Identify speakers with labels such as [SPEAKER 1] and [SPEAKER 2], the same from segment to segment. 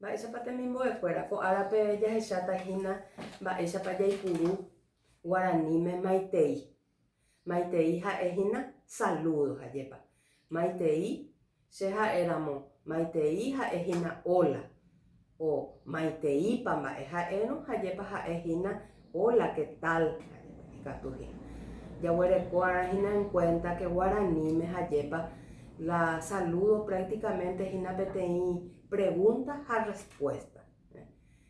[SPEAKER 1] Mba'éichapa temimbo'ekuéra ko árape jahecháta hína mba'éichapa jaipuru guaraníme maitei. Maitei ha'e hína saludo hajépa. Maitei che ha'e ramo maitei ha'e hína hola o maiteípa mba'e ha'érõ hajépa ha'e hína hola que tal hajépa ikatu hína. Jaguereko arã hína en cuenta que guaraníme hajépa la saludo prácticamente hína peteĩ pregunta ha respuesta.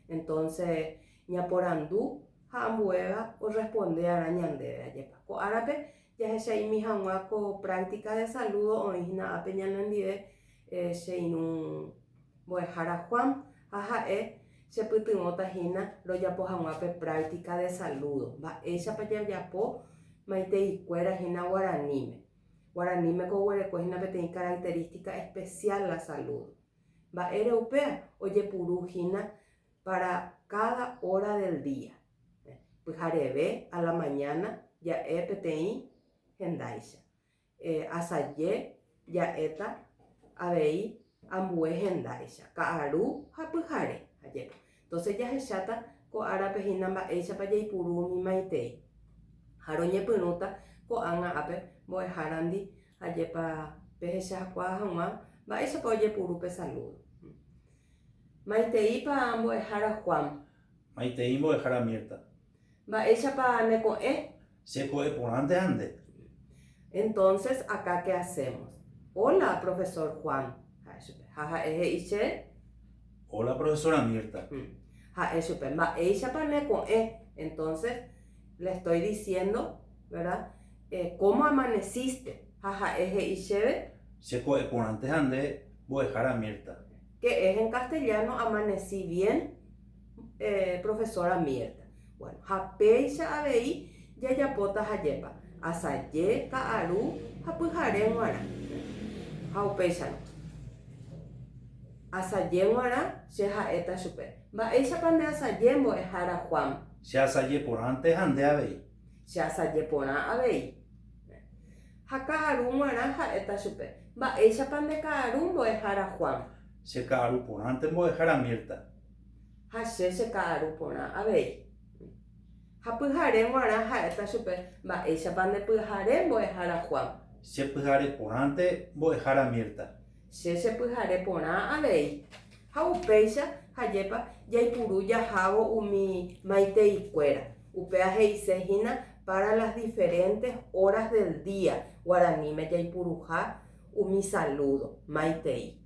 [SPEAKER 1] Entonces ñaporandu ha ambuéva orresponde arã ñandéve ajépa. Ko árape jahecha'imi hag̃ua ko práctica de saludo oĩ hína ápe ñanendive che irũ mbo'ehára Juan ha ha'e chepytyvõta hína rojapo hag̃ua pe práctica de saludo. Mba'éichapa jajapo maiteikuéra hína guaraníme. Guaraníme ko oguereko hína peteĩ característica especial la saludo. Mba'ére upéa ojepuru hína para cada hora del día. Pyhareve a la mañana ja'e peteĩ hendáicha. Asaje ja'éta avei ambue hendáicha, ka'aru ha pyhare. Ajépa. Entonces jahecháta ko árape hína mba'éichapa jaipuru umi maitei. Ha roñepyrũta ko'ág̃a ápe mbo'ehárandi ajépa pehechakuaa hag̃ua mba'éichapa ojepuru pe saludo. Maiteípa mbo'ehára Juan.
[SPEAKER 2] Maitei mbo'ehára Mirta.
[SPEAKER 1] Mba'éichapa ne ko'ẽ?
[SPEAKER 2] Che ko'ẽ porãnte ha nde.
[SPEAKER 1] Entonces acá qué hacemos? Hola, profesor Juan, ha'e chupe. Ha ha'e he'i che.
[SPEAKER 2] Hola, profesora Mirta.
[SPEAKER 1] Ha'e chupe, mba'éichapa ne ko'ẽ? Entonces, le estoy diciendo, verdad? Eh, ¿cómo amaneciste? Ha ha'e he'i chéve.
[SPEAKER 2] Che ko'ẽ porãnte ha nde, mbo'ehára Mirta.
[SPEAKER 1] Que es en castellano amanecí bien, eh, profesora Mirta. Bueno, ha péicha avei jajapóta hajépa, asaje, ka'aru ha pyhare g̃uarã. Ha upéicharõ, asaje g̃uarã che ha'éta chupe, Mba'éichapa nde asaje mbo'ehára Juan?
[SPEAKER 2] Che asaje porãnte ha nde avei.
[SPEAKER 1] Che asaje porã avei. Ha ka'aru g̃uarã ha'éta chupe, Mba'éichapa nde ka'aru mbo'ehára Juan?
[SPEAKER 2] Che ka'aru porãnte mbo'ehára Mirta.
[SPEAKER 1] Ha che che ka'aru porã avei. Ha pyhare g̃uarã ha'éta chupe, Mba'éichapa nde pyhare mbo'ehára Juan?
[SPEAKER 2] Che pyhare porãnte mbo'ehára Mirta.
[SPEAKER 1] Che che pyhare porã avei. Ha upéicha, hajépa, jaipuru jahávo umi maiteikuéra. Upéva he'ise hína para las diferentes horas del día guaraníme jaipuruha umi saludo, maitei.